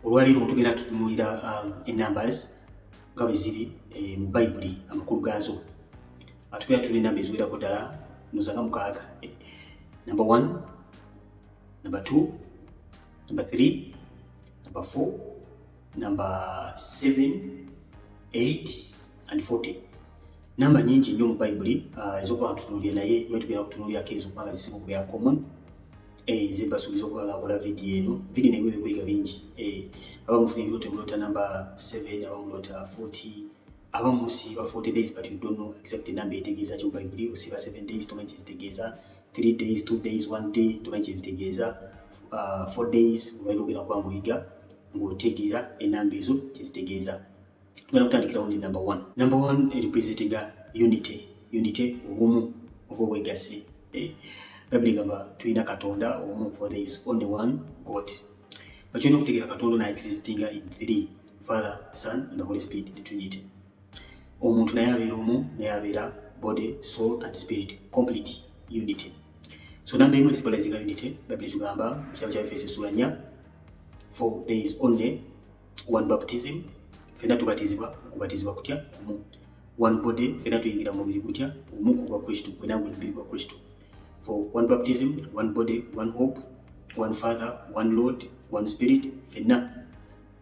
Olwaleero tugenda tutunuulira enumbers nga bwe ziri mu Bayibuli, amakulu gaazo. Tugenda tuli enamba eziwerako ddala noza nga mukaaga. Number one, number two, number three, number four, number seven, eight and 40. Namba nyingi nnyo mu Bayibuli ez'okuba nga tutunuulira, naye lwe tugenda kutunuulirako ez'okuba nga zisinga okubeera common. Nze mbasuubiza okuba nga nkola vidiyo eno. Vidiyo naye ebikuyiga bingi. Abamu mufuna ebirooto, muloota namba 7, abamu muloota 40, abamu musiiba 40 days, but you don't know exact number etegeeza ki mu Bayibuli. Osiiba 7 days, tomanyi kyezitegeeza. 3 days, 2 days, 1 day, tomanyi kyebitegeeza. 4 days, obaire ogenda kuba ng'oyiga ng'otegeera enamba ezo kyezitegeeza. Tugenda kutandikirawo ne number one. Number one representinga unity. Unity, obumu oba obwegassi. Bayibuli egamba tulina Katonda omu, for there is only one God. But kyolina okutegeera, Katonda ono existinga in three: Father, Son and the Holy Spirit, the Trinity. Omuntu naye abeera omu, naye abeera body, soul and spirit, complete unity. So namba emu esymbolizinga unity. Bayibuli tugamba mu kitabo kya Efeso essula 4, for there is only one baptism, ffenna tubatizibwa okubatizibwa kutya? Kumu. One body, ffenna tuyingira mu mubiri gutya? Gumu, ogwa Kristo. Gwena guli mubiri gwa Kristo. For one baptism, one body, one hope, one Father, one Lord, one Spirit, ffenna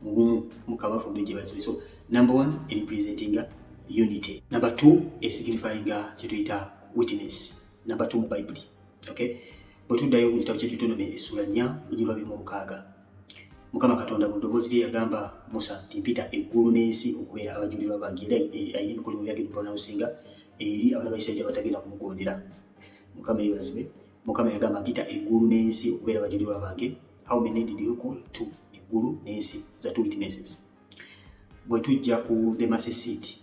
mu bumu. Mukama waffe omulungi yeebazibwe. So number one erepresentinga unity. Number two esignifyinga kyetuyita witness. Number two mu Bayibuli, okay, bwe tuddayo mu kitabo kya Deuteronomy essula 4 olunyiriri 26, Mukama Katonda mu ddoboozi lye yagamba Musa nti, "Mpita eggulu n'ensi okubeera abajulirwa bange." Era alina ebikolimo byagenda pronouncing eri abaana ba Isirayiri abatagenda kumugondera. Mukama yeebazibwe. Mukama yagamba, "Mpita eggulu n'ensi okubeera abajulirwa bange." How many did you call? Two. Eggulu n'ensi, the two witnesses. Bwe tujja ku the mercy seat,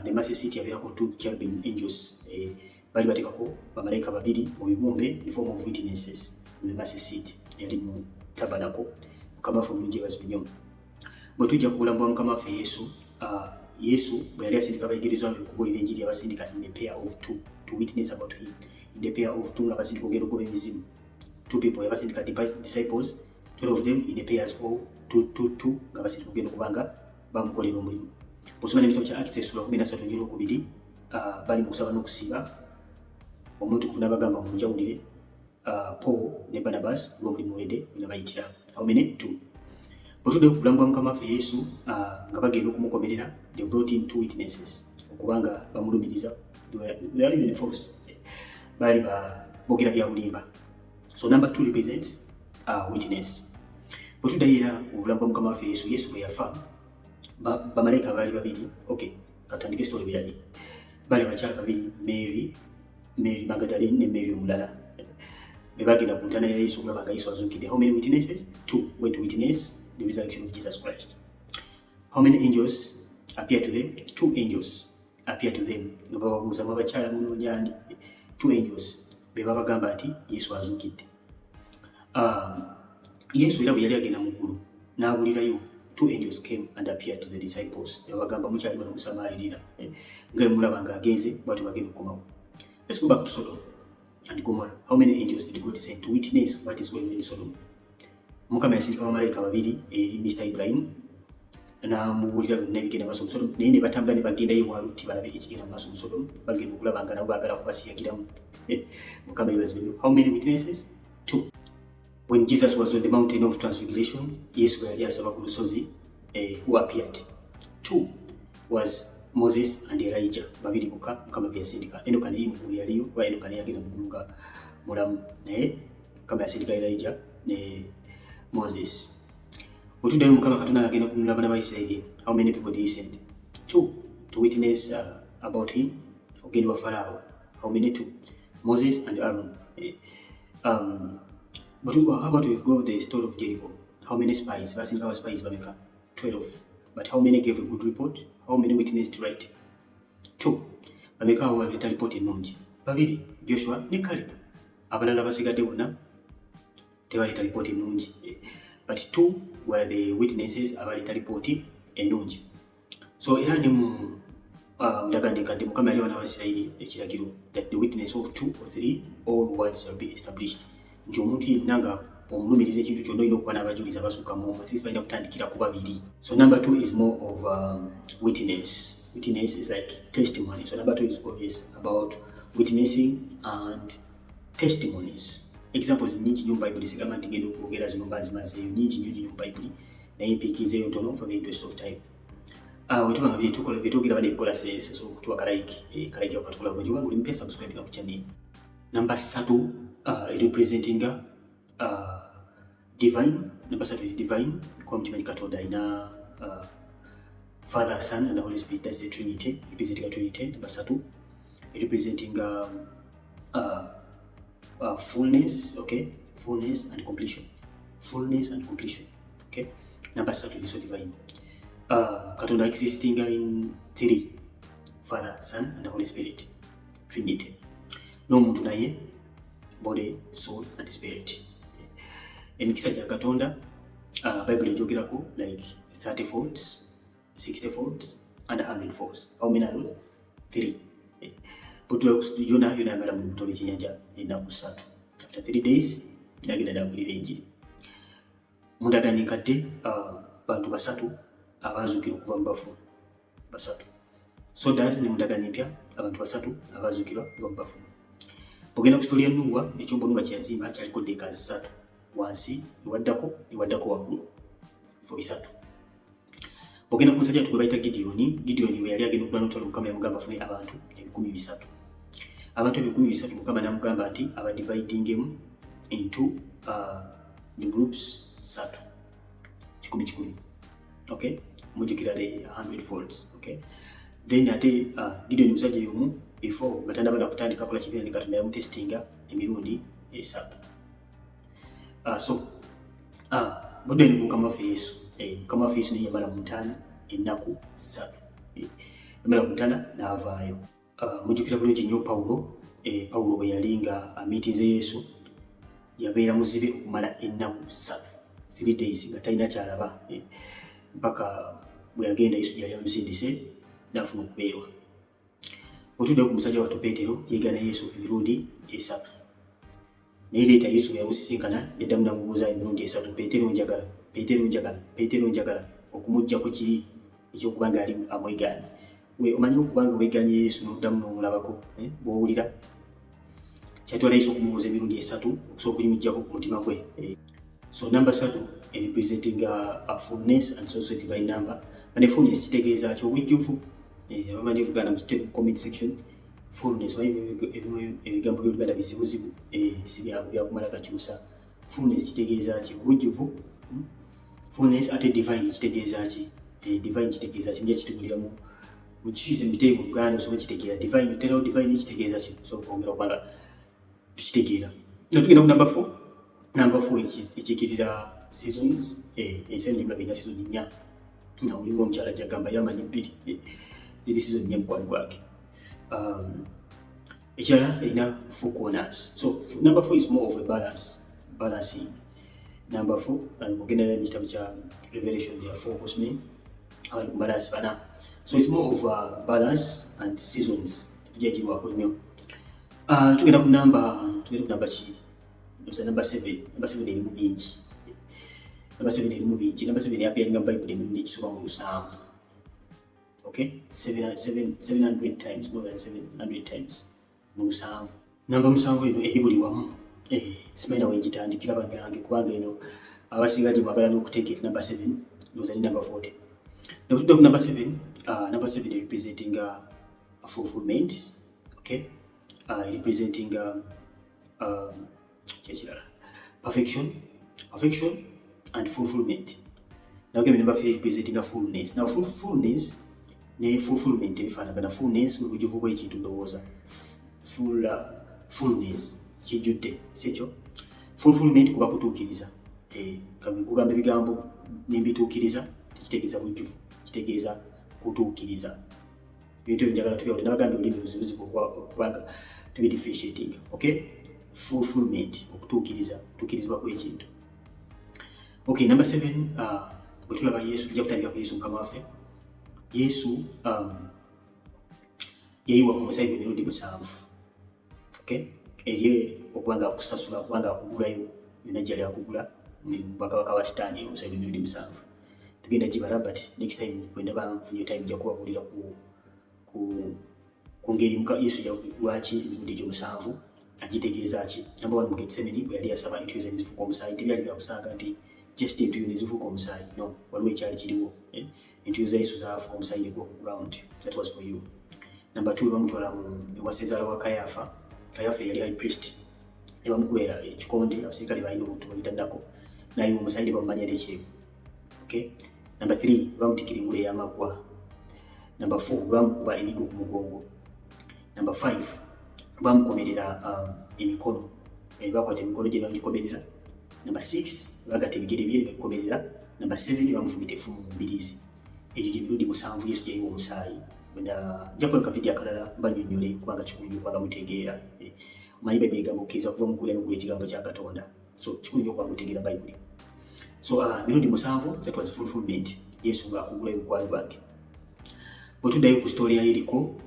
the mercy seat yabeerako two cherubim angels. Bali bateekako bamalayika babiri mu bibumbe in form of witnesses. The mercy seat yali mu tabernacle. Mukama waffe omulungi yeebazibwe nnyo. Bwe tujja ku bulamu bwa Mukama waffe Yesu, Yesu bwe yali asindika abayigirizwa be okubuulira enjiri, yabasindika in the pair of two to witness about him. In the pair of two, nga basindika ogenda okugoba emizimu, two people. Yabasindika disciples, 12 of them, in the pairs of two, two, two, nga basindika ogenda okubanga bamukolera omulimu. Bw'osoma n'ekitabo kya Acts essula 13 enjiri okubiri, bali mu kusaba n'okusiiba, omuntu n'abagamba, "Munjawulire Paul ne Barnabas olw'omulimu wedde we nabayitira." How many? Two. Bwe tuddeyo ku bulamu bwa Mukama waffe Yesu, nga bagenda okumukomerera, they brought in two witnesses okubanga bamulumiriza. They were even false, baali boogera bya bulimba. So number two represents witness. Bwe tuddayo era obulamu bwa Mukama waffe Yesu, Yesu bwe yafa, bamalayika baali babiri. Okay, katandike story bwe yali. Bali abakyala babiri, Mary Magdalene ne Mary omulala, be bagenda ku ntaana ya Yesu okulaba nga Yesu azuukidde. How many witnesses? Two went to witness the resurrection of Jesus Christ. How many angels appear to them? Two angels appear to them nga bababuuza, "Mwe abakyala, munoonya ani?" Two angels be babagamba nti Yesu azuukidde. Yesu era bwe yali agenda mu ggulu n'abulirayo, two angels came and appeared to the disciples ne babagamba, "Mukyali wano musamaalirira? Nga bwe mulaba ng'agenze, bwatyo bagenda okukomawo." Let's go back to Sodom and Gomorrah. How many angels did God send to witness what is going on in Sodom? Mukama yasindika bamalayika babiri eri Mr Ibrahim n'amubuulira byonna ebigenda maaso mu Sodom, naye ne batambula ne bagendayo ewa Lutti balabe ekigenda mu maaso mu Sodom. Bagenda okulaba nga nabo baagala kubasiyagiramu. Mukama yeebazibwe nnyo. How many witnesses? Two. When Jesus was on the Mountain of Transfiguration, Yesu bwe yali asaba ku lusozi, who appeared? Two was Moses and Elijah, babiri bokka Mukama bye yasindika. Enoka naye mukulu yaliyo, kuba Enoka naye yagenda mu ggulu nga mulamu, naye Mukama yasindika Elijah ne Moses. Bwe tuddayo, Mukama Katonda ng'agenda kununula abaana ba Isirayiri, how many people did he send? Two to witness about him ogenda wa Faraawo. How many? Two, Moses and Aaron. But how about we go the story of Jericho? How many spies? Basindika spies bameka? 12. But how many gave a good report? How many witnessed right? Two. Bameka abo baleeta report ennungi? Babiri, Joshua ne Caleb. Abalala basigadde bonna tebaleeta report ennungi. But two were the witnesses abaleeta report ennungi. So era ne mu ndagaano enkadde, Mukama yali awa n'Abayisirayiri ekiragiro that the witness of two or three, all words shall be established, nti omuntu yenna nga omulumiriza ekintu kyonna, olina okuba n'abajulizi abasukka mu omu. At least balina kutandikira ku babiri. So number two is more of witness. Witness is like testimony. So number two is always about witnessing and testimonies. Examples nyingi nnyo mu Bayibuli. Sigamba nti ngenda okwogera zino mba zimazeeyo. Nyingi nnyo nnyo mu Bayibuli, naye mpiikizeeyo ntono for the interest of time. Wetuba nga byetukola, byetwogera bane bikola sense, so kutuwa kalike, kalike akatukola bulungi. Obanga oli mupya, subscribe ku channel. Namba 3 representinga divine. Namba 3 is divine, kuba mukimanyi Katonda alina Father, Son and the Holy Spirit. That's the Trinity, representing Trinity. Namba 3 representing fullness, okay, fullness and completion, fullness and completion, okay. Namba 3 is so divine. Katonda existing in three: Father, Son and the Holy Spirit, Trinity. N'omuntu naye body, soul and spirit. Emikisa gya Katonda, Bible ejogerako like 30 folds, 60 folds and 100 folds. How many are those? Three. Yona, Yona yamala mu lubuto lw'ekyennyanja ennaku 3. After 3 days nagenda nabulira enjiri. Mu ndagaano enkadde, bantu basatu abazuukira okuva mu bafu, basatu. So does ne mu ndagaano empya, abantu basatu abazuukirwa okuva mu bafu. Ogenda ku story ya Nuuwa, ekyombo Nuuwa kyeyazimba kyaliko deckers 3, wansi ewaddako, ewaddako waggulu, bifo 3. Ogenda ku musajja gwe bayita Gidiyoni. Gidiyoni bwe yali agenda okulwana olutalo, Mukama yamugamba afune abantu 300,000. Abantu 300,000, Mukama namugamba nti abadividingemu into the groups satu, kikumi kikumi, okay. Mujjukira the 100 folds, okay. Then ate Gideon musajja yomu, before nga tannaba kutandika kola kibiina ne Katonda, yamutestinga emirundi 3. So budde ne Mukama waffe Yesu, Mukama waffe Yesu naye yamala mu ntaana ennaku 3. Yamala mu ntaana n'avaayo. Mujjukira bulungi nnyo Pawulo. Pawulo bwe yali nga amiitinze Yesu, yabeera muzibe okumala ennaku 3, 3 days, nga talina kyalaba, mpaka bwe yagenda Yesu gyali amusindise n'afuna okubeerwa. Otuddeyo ku musajja wattu Peetero, yeegaana Yesu emirundi 3, naye leeta Yesu bwe yamusisinkana, yaddamu namubuuza emirundi 3, "Peetero, njagala? Peetero, njagala? Peetero, njagala?" Okumuggyako kiri ekyokuba nga ali amwegaanye. We omanyi okuba nga weegaanye Yesu n'oddamu n'omulabako, bw'owulira kyatwala Yesu okumubuuza emirundi 3 okusobola okumugyako ku mutima gwe. So namba 3 representing a fullness and also divine number. Bane, fullness kitegeeza ki? Obujjuvu. Abamanyi Oluganda mukite mu comment section. Fullness, omanyi ebimu ebigambo by'Oluganda bizibuzibu, si byakumala gakyusa. Fullness kitegeeza ki? Obujjuvu. Fullness ate divine kitegeeza ki? Divine kitegeeza ki? Mujja kitubuliramu, mukisuize mubiteeke mu Luganda osobola kitegeera. Divine, oterawo divine kitegeeza ki? So okwongera okubanga tukitegeera. Nga tugenda ku number 4. Number 4 ekiikirira seasons. Ensi eno gyemulaba erina season 4, nga mulimu omukyala gyagamba yamanyi 2. Ziri season 4, mukwano gwake. Ekirala, erina four corners. So number 4 is more of a balance, balancing. Number 4, ogenda mu kitabo kya Revelation, there are four horsemen abali ku mbalaasi bana. So it's more of a balance and seasons. Tujja girwako nnyo. Tugenda ku number, tugenda ku number ki? Ndoza number 7. Number 7 erimu bingi. Number 7 erimu bingi. Number 7 yappearinga mu Bayibuli emirundi egisoba mu 7, okay. 700 times, more than 700 times, mu 7. Namba 7 eno eri buli wamu. Simanyi nawe ngitandikira, bannange, kubanga eno abasinga gye mwagala n'okutegeera. Number 7, ndowooza ni number 40. Nebutudde ku number 7, number 7 representing fulfillment, okay, representing kyekirala, perfection, perfection and fulfillment. Nagambye number 3 representing fullness. Now fullness ne fulfillment ebifaanagana. Fullness bwe bujuvu bw'ekintu, ndowooza fullness kijjudde, si ekyo? Fulfillment kuba kutuukiriza. Kugamba ebigambo nembituukiriza tekitegeeza bujjuvu, kitegeeza kutuukiriza. Ebintu ebyo njagala tubyawule. Nabagambye olulimi buzibuzibu okubanga tubidifferentiating, okay. Fulfillment, okutuukiriza, okutuukirizibwa kw'ekintu, okay. Number 7, bwe tulaba Yesu, tujja kutandika ku Yesu Mukama waffe. Yesu yayiwa omusaayi gwe emirundi 7, okay, eri okuba nga akusasula, okuba nga akugulayo Yonna gyali akugula mu bwakabaka wa Sitaani, omusaayi gw'emirundi musanvu. Tugenda gibala, but next time bwe ndaba nfunye time nja kubabuulira ku ngeri Yesu lwaki emirundi egyo musanvu agitegeeza ki. Number one, mu Getsemani bwe yali asaba, entuyo ze nezifuuka omusaayi. Tebyali byakusaaga nti just entuyo nezifuuka omusaayi, no, waliwo ekyali kiriwo, eh? Entuyo za Yesu zaafuuka omusaayi negwa ku ground. That was for you. Number two, bamutwala mu ewa sezaala wa Kayafa. Kayafa yali high priest, ne bamukuba ekikonde. Abasirikale balina obuntu babitaddako naye omusaayi ne bamumanya nekyevu, okay? Number three, bamutikira engule ey'amaggwa. Number four, bamukuba emigo ku mugongo. Number five, bamukomerera emikono. Bakwata emikono gye bamugikomerera. Number six, bagatta ebigere bye ne babikomerera. Number seven, bamufumita effumu mu mbiriizi. Egyo gye mirundi musanvu Yesu gyayiwa omusaayi. Nja kuleka vidiyo akalala banyonnyole, kubanga kikulu nnyo okubanga mutegeera. Omanyi Bayibuli egamba okkiriza kuva mu kuwulira n'okuwulira ekigambo kya Katonda, so kikulu nnyo okubanga otegeera Bayibuli. So mirundi musanvu, that was fulfillment, Yesu ng'akugulayo mukwano gwange. Bwe tuddayo ku story ya Yeriko,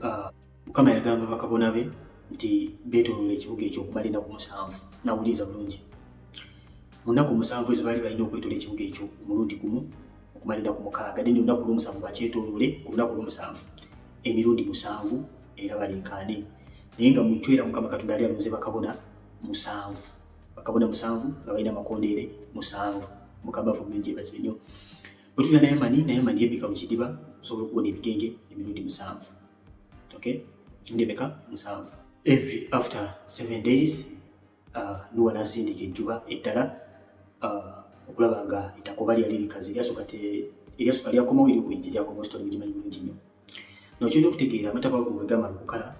Mukama yagamba bakabona be nti beetooloola ekibuga ekyo okumala ennaku musanvu. Nawuliriza bulungi, mu nnaku musanvu ezo baali balina okwetoola ekibuga ekyo omulundi gumu okumala ennaku mukaaga, then olunaku olwomusanvu bakyetooloole ku lunaku olwomusanvu emirundi musanvu era baleekaane. Naye nga mukyo era Mukama Katonda yali alonze bakabona musanvu, bakabona musanvu nga balina amakondeere musanvu. Mukama afe bulungi, ebazibe nnyo. Bwe tulina Nayamani, Nayamani yebbika mu kidiba osobola okuwona ebigenge emirundi musanvu, okay? Emirundi emeka? Musanvu. Every after 7 days, Nuwa n'asindika ejjuba eddala okulaba nga ettakoba lyali likaze. Eryasooka lyakomawo, eryokubiri teryakomawo. Story mugimanyi bulungi nnyo. Nokyolina okutegeera, amataba ago bwe gamala okukala,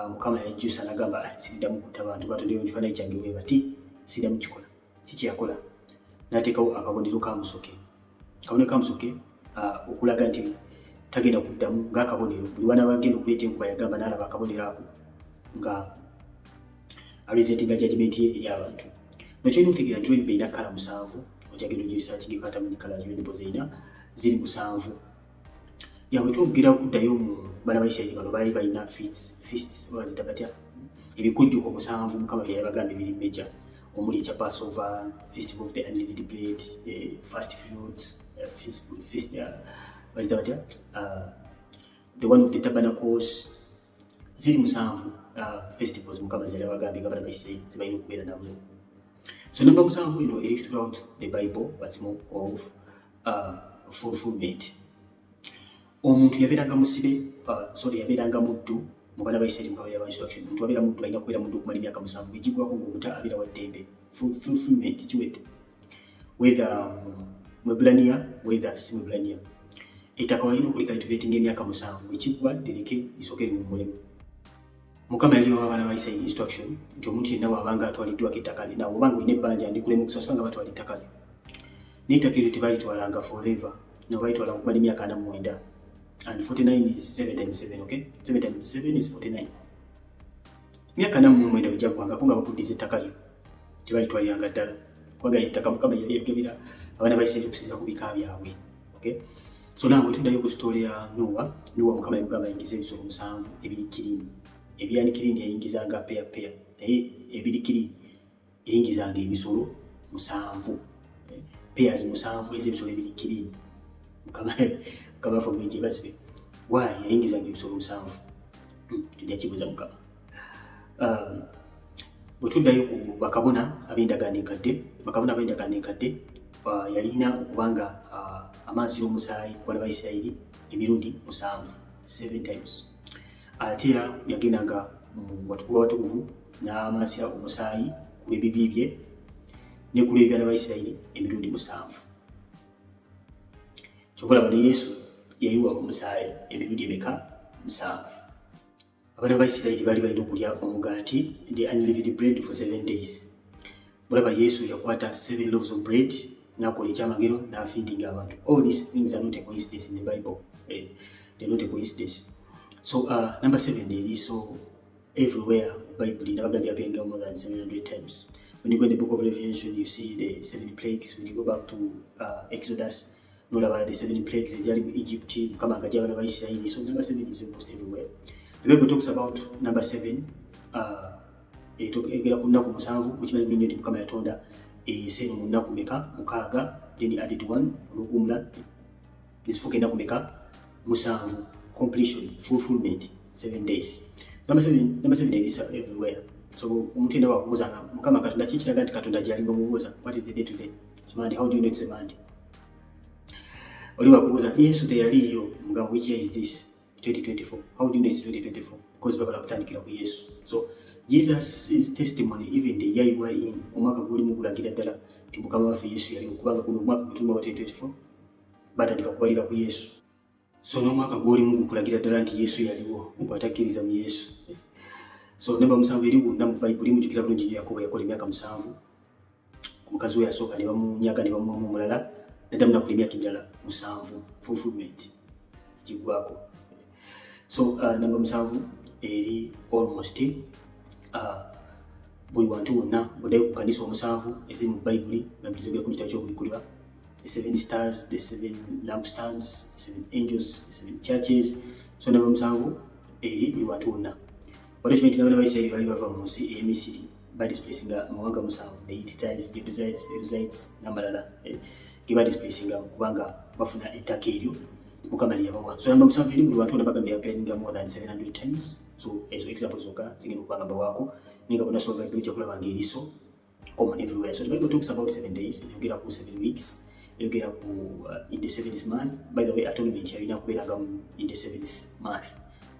Mukama yajjusa n'agamba, "Ah, siriddamu kutta bantu batondebwa mu kifaananyi kyange bwe bati, siddamu kikola." Kiki yakola? N'ateekawo akabonero ka musoke, akabonero ka musoke, okulaga nti tagenda kuddamu, ng'akabonero buli wanaaba agenda okuleeta enkuba. Yagamba n'alaba akabonero ako nga aresentinga judgment ye eri abantu. Nokyolina okutegeera nti rainbow erina colour musanvu. Okyagenda ogiresearchingeko atamanyi colours rainbow zerina, ziri musanvu. Ya, bwe twogera okuddayo mu baana ba Isirayiri, bano baali balina feasts oba baziyita batya, ebikujjuko musanvu Mukama bye yabagamba ebiri major, omuli ekya Passover, Festival of the Unleavened Bread, first fruit, feast, baziyita batya, the one of the Tabernacles. Ziri musanvu, festivals Mukama zeyali abagambye nga baana ba Isirayiri zebalina okubeera nabo. So namba musanvu eno eri throughout the Bible, but more of fulfillment. Omuntu yabeeranga musibe, sorry, yabeeranga muddu mu baana ba Isirayiri. Mukama yaba instruction, omuntu abeera muddu alina kubeera muddu okumala emyaka musanvu. Bwegigwako ng'omuta, abeera wa ddembe. Fulfillment kiwedde, whether Mwebulaniya, whether si Mwebulaniya. Ettaka walina okulicultivatinga emyaka musanvu, bwekiggwa lireke lisooke liwummulemu. Mukama yali wawa abaana ba Isirayiri instruction nti omuntu yenna bw'abanga atwaliddwako ettaka lye, nawe obanga olina ebbanja ndikulema okusasula nga batwala ettaka lyo, naye ettaka eryo tebalitwalanga forever, no, balitwala okumala emyaka ana mu mwenda, and 49 is 7 times 7, okay? 7 times 7 is 49. Myaka ana mu mwenda bwe gyaggwangako nga bakuddiza ettaka lyo, tebalitwaliranga ddala, kubanga ettaka Mukama yali yabigabira abaana ba Isirayiri okusinziira ku bika byabwe, okay? So now bwe tuddayo ku story ya Nowa, Nowa Mukama yamugamba ayingize ebisolo musanvu ebiri clean. Ebiri unclean yayingizanga pair pair, naye ebiri clean yayingizanga ebisolo musanvu, pairs musanvu ez'ebisolo ebiri clean. Mukama waffe omulungi yeebazibwe. Why yayingizanga ebisolo musanvu? Tujja kibuuza Mukama. Bwe tuddayo ku bakabona ab'endagaano enkadde, bakabona ab'endagaano enkadde, yalina okubanga amansira omusaayi ku baana ba Isirayiri emirundi musanvu, seven times. Ate era yagendanga mu watukuvu watukuvu n'amansira omusaayi ku lw'ebibi bye ne ku lw'ebyana ba Isirayiri emirundi musanvu. Kyova olaba ne Yesu yayiwa omusaayi emirundi emeka? Musanvu. Abaana ba Isirayiri baali balina okulya omugaati, the unleavened bread, for 7 days. Mulaba Yesu yakwata seven loaves of bread n'akola ekyamagero n'afeedinga abantu. All these things are not a coincidence in the Bible, eh, they're not a coincidence. So number seven eri so everywhere. Bible nabagambye appearing more than 700 times. When you go in the Book of Revelation, you see the seven plagues. When you go back to Exodus, nolaba the seven plagues ezali mu Egypt, Mukama nga abaana ba Isirayiri. So number seven is almost everywhere. The Bible talks about number seven, eyogera ku nnaku musanvu. Mukimanyi bulungi nti Mukama yatonda Ensi eno mu nnaku meka? 6. Then added one olw'okuwumula, nezifuuka ennaku meka? 7. Completion, fulfillment, 7 days. Number 7, number 7 eri everywhere. So omuntu yenna wakubuuza nga Mukama Katonda ki kiraga nti Katonda gyali, nga omubuuza, "What is the day today?" It's Monday. How do you know it's a Monday? Oli wakubuuza, "Yesu teyaliiyo," mugamba, "Which year is this?" 2024. How do you know it's 2024? Because babala kutandikira ku Yesu. So Jesus' testimony, even the year you are in, omwaka gwolimu gulagira ddala nti Mukama waffe Yesu yaliwo, kubanga guno omwaka gwetulimu wa 2024 batandika kubalira ku Yesu. So n'omwaka gwolimu gukulagira ddala nti Yesu yaliwo, gwatakkiriza mu Yesu. So namba 7 eri wonna mu Bayibuli. Mujjukira bulungi nnyo Yakobo yakola emyaka 7 ku mukazi we yasooka, ne bamunyaga ne bamuwamu omulala, naddamu nakola emyaka emirala 7, fulfillment giggwako. So namba 7 eri almost buli wantu wonna. Buddayo ku kanisa omusanvu eziri mu Bayibuli, Bayibuli zogerako mu kitabo ky'Okubikkulirwa, the seven stars, the seven lampstands, the seven angels, the seven churches. So namba 7 eri buli wantu wonna. Waliwo kimanyi nti n'abaana ba Isirayiri baali bava mu nsi ey'Emisiri, badisplacinga amawanga 7, the Hittites, Jebusites, Perizzites n'amalala, ge badisplacinga kubanga bafuna ettaka eryo Mukama lye yabawa. So namba 7 eri buli wantu wonna. Bagambye appearinga more than 700 times. So ezo example zokka zigenda okuba nga mbawaako, naye nga bonna soma Bayibuli ojja kulaba nga eri so common everywhere. So the Bible talks about 7 days, eyogera ku 7 weeks, eyogera ku in the seventh month. By the way, atonement yalina kubeeranga in the seventh month,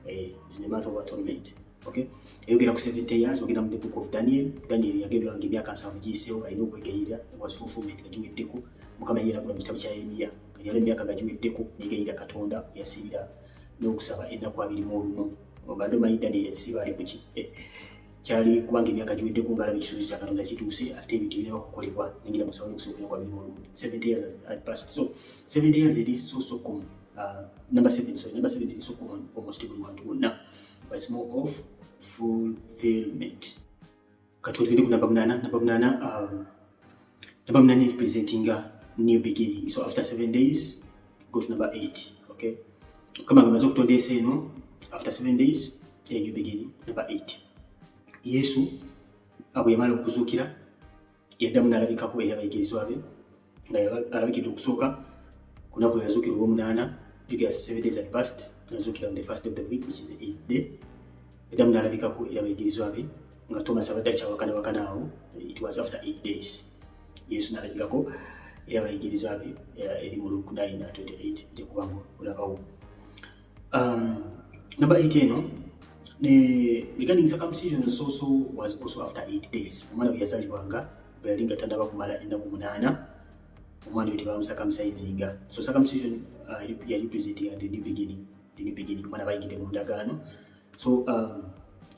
is the month of atonement, okay? Eyogera ku 70 years. Ogenda mu the Book of Daniel, Daniel yagendera nga emyaka 70 giyiseewo, alina okwegayirira. Was fulfillment nga giweddeko. Mukama yeragula mu kitabo kya Yeremiya nga yali emyaka nga giweddeko, negayirira Katonda, yasiibira n'okusaba ennaku 21. Obadde omanyi Daniel yasiiba ali kuki? Kyali kubanga emyaka giweddeko, ngaalaba ekisuubizo kya Katonda kituuse ate ebintu birina kukolebwa, nengenda musaba n'okusooka ennaku 21. 70 years had passed. So 70 years eri so so common. Number 7, sorry, number 7 eri so common almost buli wantu wonna, but it's more of fulfillment. Kati tugende ku namba 8. Namba 8, namba 8 representing a new beginning. So after 7 days, go to number 8, okay? Kama nga maze okutonda ensi eno, after 7 days, a new beginning, number 8. Yesu bwe yamala okuzuukira, yaddamu n'alabikako eri abayigirizwa be, nga alabikidde okusooka ku lunaku lwe yazuukira olw'omunaana. Jjukira, 7 days had passed, nazuukira on the first day of the week, which is the eighth day. Yaddamu n'alabikako eri abayigirizwa be nga Thomas abadde akyawakanawakana awo. It was after 8 days Yesu n'alabikako eri abayigirizwa be, eri mu Luke 9:28, ojja kubanga olabawo. Number 8 eno ne regarding circumcision also was also after 8 days. Omwana bwe yazaalibwanga, bwe yali nga tannaba kumala ennaku 8, omwana oyo tebamucircumcisinga. So circumcision yali representing the new beginning, the new beginning, omwana bayingidde mu ndagaano. So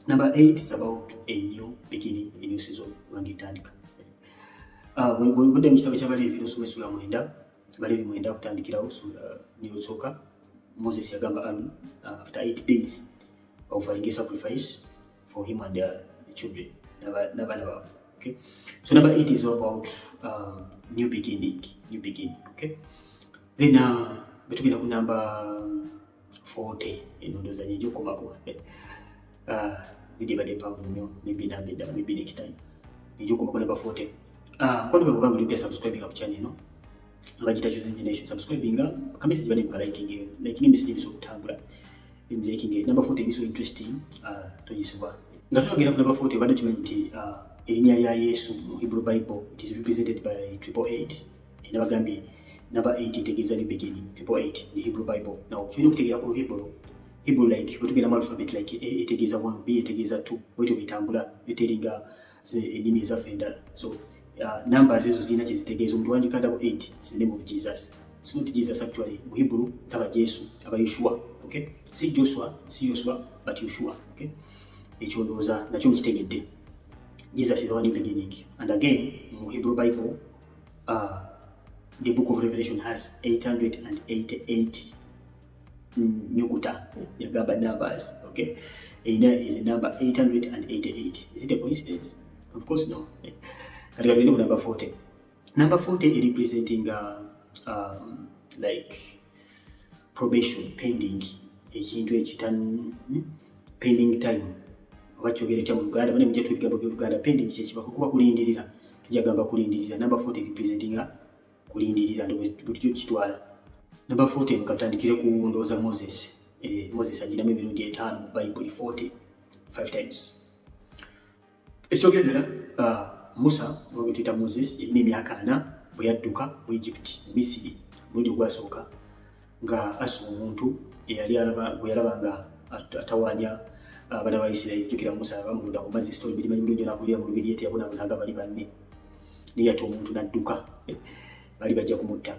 number 8 is about a new beginning, a new season wange etandika. Bwedda mu kitabo ky'Abaleevi nosoma essula 9, Baleevi 9 kutandikirawo, niyosooka, Moses yagamba Aaron, after 8 days offering a sacrifice for him and the children, n'abaana baabwe, okay? So number 8 is all about new beginning, new beginning, okay? Then bwe tugenda ku number 40, eno ndowooza nyinja okukomako. Video ebadde mpanvu nnyo, maybe namba endala, maybe next time nyinja okukomako number 40. Mukwano gwange, obanga oli mpya, subscribinga ku channel eno abagita Chosen Generation. Subscribinga ka message bane mukalikinge, likinga emessage ebisobola okutambula, likinga. Number 40 eri so interesting, togisubwa. Nga tuyogera ku number 40, obadde kimanyi nti erinnya lya Yesu mu Hebrew Bible, it is represented by 888? Nabagambye number 8 etegeeza new beginning, 888 in the Hebrew Bible. Now tulina okutegeera ku Hebrew. Hebrew, like bwe tugenda mu alphabet, like A etegeeza 1, B etegeeza 2, bwetyo bwetambula, eteringa ennimi ezaffe endala. So numbers ezo zirina kyezitegeeza. Omuntu wandika 88 is the name of Jesus. It's not Jesus actually. Mu Hebrew taba Jesu, aba Yeshua, okay? Si Joshua, si Yosua, but Yeshua, okay? Ekyo ndowooza nakyo mukitegedde. Jesus is our new beginning. And again, mu Hebrew Bible, the Book of Revelation has 888 nyukuta, yagamba numbers, okay? Erina is a number 888. Is it a coincidence? Of course no. Kati katugende ku number 40. Number 40 representing like probation, pending, ekintu ekitan pending time, oba kyogere kya mu Luganda bane mujja ebigambo by'Oluganda. Pending kyekibako kuba kulindirira. Tujja gamba kulindirira. Number 40 representinga kulindirira, bwe kitwala. Number 40, katandikire ku ndowooza Moses. Moses agiramu emirundi 5 mu Bayibuli, 40, 5 times. Ekyogera ddala, Musa oba gwe tuyita Moses yalina emyaka 40 bwe yadduka mu Egypt, mu Misiri, omulundi ogwasooka, nga assa omuntu eyali alaba gwe yalaba nga atawaanya abaana ba Isirayiri. Jjukira Musa bamulonda ku mazzi, story mugimanyi bulungi, n'akulira mu lubiri, teyabonaabona nga bali banne, naye yatta omuntu n'adduka, baali bajja kumutta.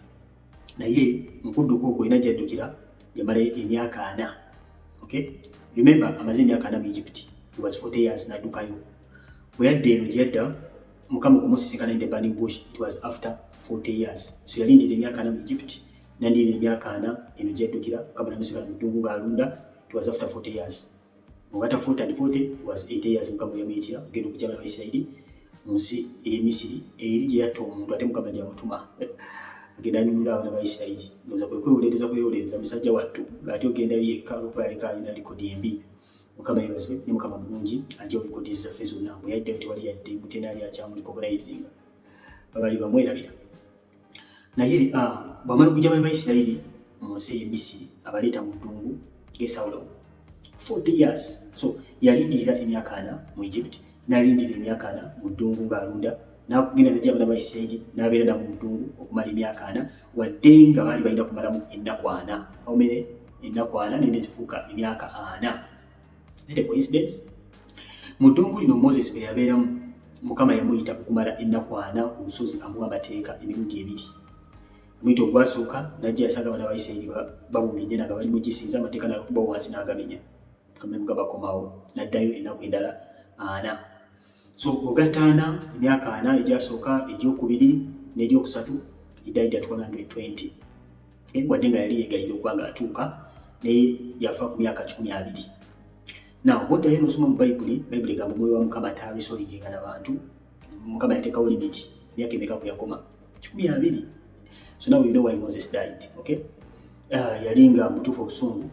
Naye mu kudduka okwo erina gy'addukira, yamala emyaka 40. Okay, remember, amaze emyaka 40 mu Egypt. He was 40 years n'addukayo. Bwe yadda eno gye yadda, Mukama okumusisinkana in the burning bush, it was after 40 years. So yalindira emyaka 40 mu Egypt, n'alindirira emyaka 40 eno gyaddukira, Mukama n'amusinkana mu ddungu ng'alunda. It was after 40 years. Bw'ogatta 40 and 40, it was 80 years Mukama we yamuyitira okugenda okuggya abaana ba Isirayiri mu nsi ey'e Misiri, eri gye yatta omuntu, ate Mukama gy'amutuma agenda anunula abaana ba Isirayiri. Ndowooza kwe kwewolereza, kwewolereza musajja wattu ng'ate ogendayo yekka olwokuba yaleka alina likodi embi. Mukama yeebazibwe, ne Mukama mulungi, ajja likodi zaffe zonna. Bwe yaddayo tewali yadde mutena ali akyamurecognizinga, babali bamwerabira. Naye bw'amala okuggya abaana ba Isirayiri mu nsi ey'e Misiri, abaleeta mu ddungu gesawulo 40 years. So yalindirira emyaka 40 mu Egypt, n'alindirira emyaka 40 mu ddungu ng'alunda, n'agenda najja abaana ba Isirayiri n'abeera nabo mu ddungu okumala emyaka 40, wadde nga baali balina kumalamu ennaku 40. How many? Ennaku 40, naye ne zifuuka emyaka 40. Is it a coincidence? Mu ddungu lino Moses bwe yabeeramu, Mukama yamuyita okumala ennaku 40 ku lusozi, amuwa amateeka emirundi ebiri. Omuyita ogwasooka najja yasanga abaana ba Isirayiri babumbye ennyana nga bali mu gisinza, amateeka n'agakuba wansi n'agamenya. Mukama yamugamba komawo, n'addayo ennaku endala 40. So ogatta 40, emyaka 40 egyasooka, egyokubiri n'egyokusatu, he died at 120. Wadde nga yali yeegayirira okuba nga atuuka, naye yafa ku myaka 120. Now bw'oddayo n'osoma mu Bayibuli, Bayibuli egamba omwoyo wa Mukama taareasoninga na bantu. Mukama yateekawo limit, myaka emeka kwe yakoma? 120. So now you know why Moses died, okay? Yali nga mutuufu obusungu,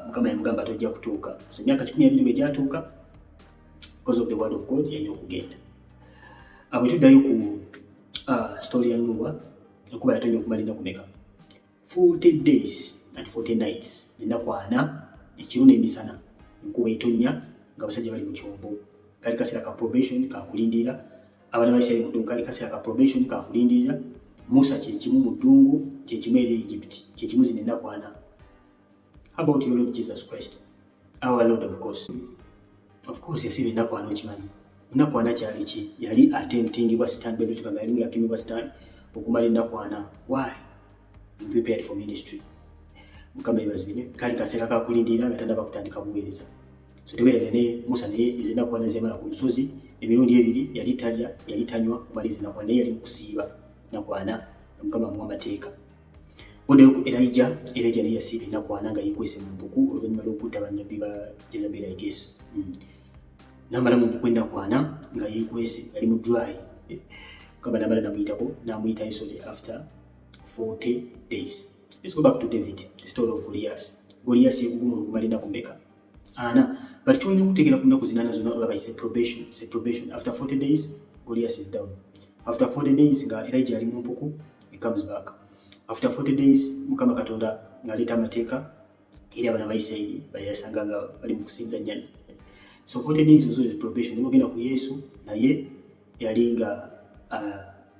Mukama yamugamba tojja kutuuka. So emyaka 120 bwe gyatuuka, because of the word of God, yalina okugenda. Bwe tuddayo ku story ya Nuwa, enkuba yatonya okumala ennaku meka? 40 days and 40 nights, ennaku 40 ekiro n'emisana, enkuba etonnya nga abasajja bali mu kyombo. Kali kaseera ka probation, kakulindirira. Abaana ba Isirayiri mu ddungu, kali kaseera ka probation, kakulindirira. Musa kyekimu mu ddungu, kyekimu eri Egypt, kyekimu zino ennaku 40. How about your Lord Jesus Christ, our Lord? Of course yasiba ennaku 40. Okimanyi ennaku 40 kyali ki? Yali attemptingibwa Sitaani. Bayibuli tugamba yali ng'akemebwa Sitaani okumala ennaku 40. Why? Prepared for ministry. Mukama yebazibwe nnyo. Kali kaseera kakulindirira nga tannaba kutandika buweereza. So teweerabira ne Musa, naye ezo ennaku 40 zeyamala ku lusozi emirundi ebiri, yali talya, yali tanywa kumala ezo ennaku 40, naye yali mu kusiiba ennaku 40 nga Mukama amuwa amateeka. Oddayo ku Elijah. Elijah naye yasiiba ennaku 40 nga yeekwese mu mpuku oluvannyuma lw'okutta bannabbi ba Jezebel, I guess. N'amala mu mpuku ennaku 40 nga yeekwese, yali mu dry. Mukama n'amala namuyitako, n'amuyitayo, sorry, after 40 days. Let's go back to David, the story of Goliath. Goliath yegugumula okumala ennaku meka? 40. But kyolina okutegeera ku nnaku zinaana zonna, olaba it's a probation, it's a probation. After 40 days, Goliath is down. After 40 days nga Elijah ali mu mpuku, he comes back. After 40 days, Mukama Katonda ng'aleeta amateeka eri abaana ba Isirayiri bali yasanga nga bali mu kusinza nnyana. So 40 days also is probation. Nebwogenda ku Yesu, naye yali nga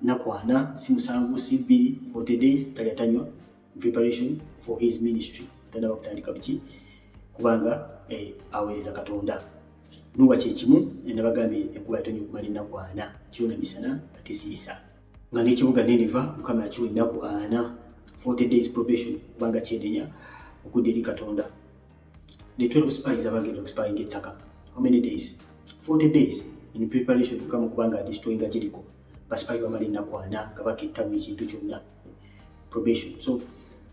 nnaku 40, si 7, si 2, 40 days talya tanywa in preparation for his ministry, tannaba kutandika biki kubanga aweereza Katonda. Nuwa kyekimu, nabagambye enkuba yatonya okumala ennaku 40 kiro na misana nga tesiisa, nga n'ekibuga Nineva Mukama yakiwa ennaku 40, 40 days probation, kubanga kyenenya okudda eri Katonda. The 12 spies abagenda okuspyinga ettaka, how many days? 40 days in preparation Mukama kubanga adestroyinga Jericho. Basipayi bamala ennaku 40 nga baketta buli kintu kyonna, probation. So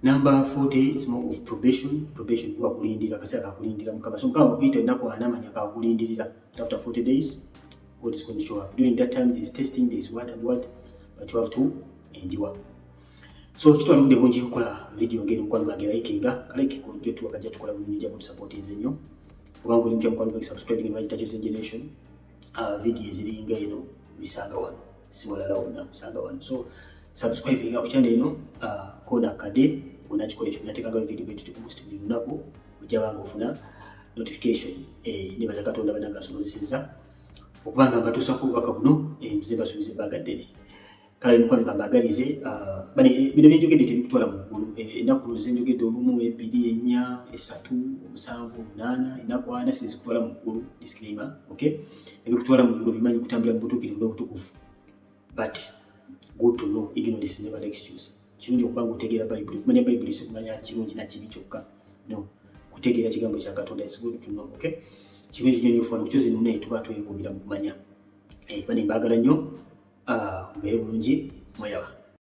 number 40 is more of probation. Probation kuba kulindira, kaseera kakulindira Mukama. So Mukama bakuyita ennaku 40, manya kakulindirira. After 40 days, God is going to show up. During that time there is testing, there is what and what, but you have to endure. So kitwala obudde bungi okukola video ngeri. Mukwano gwange, likinga kalike kujjo tuwakajja tukola bulungi, ojja kutusupportinze nnyo. Obanga oli mupya, mukwano gwange, subscribing ne bagita Chosen Generation. Video eziringa eno Bisanga wano, si walala wonna, bisanga wano. So subscribing ku channel eno, kona kade onakikola ekyo, nateekanga video bwe tuti ku post buli lunaku, ojja banga ofuna notification. Nebaza Katonda banange asobozesezza okubanga mbatuusako obubaka buno. Nze mbasuubiza ebbanga ddene. Kale mikwano, kambaagalize bane bino byenjogedde tebikutwala mu ggulu. Ennaku zenjogedde, olumu, ebiri, ennya, esatu, omusanvu, omunaana, ennaku 40, sizikutwala mu ggulu. Disclaimer, okay? Ebikutwala mu ggulu bimanyi kutambula mu butuukirivu n'obutukuvu, but good to know, ignorance is never an excuse. Kirungi okuba nga otegeera Bayibuli. Okumanya Bayibuli si kumanya kirungi na kibi kyokka, no kutegeera kigambo kya Katonda. It's good to know, okay? Kirungi nnyo nnyo funa okukyuza naye tuba twekubira mu kumanya. Bane, mbaagala nnyo, mubeere bulungi, mweyaba.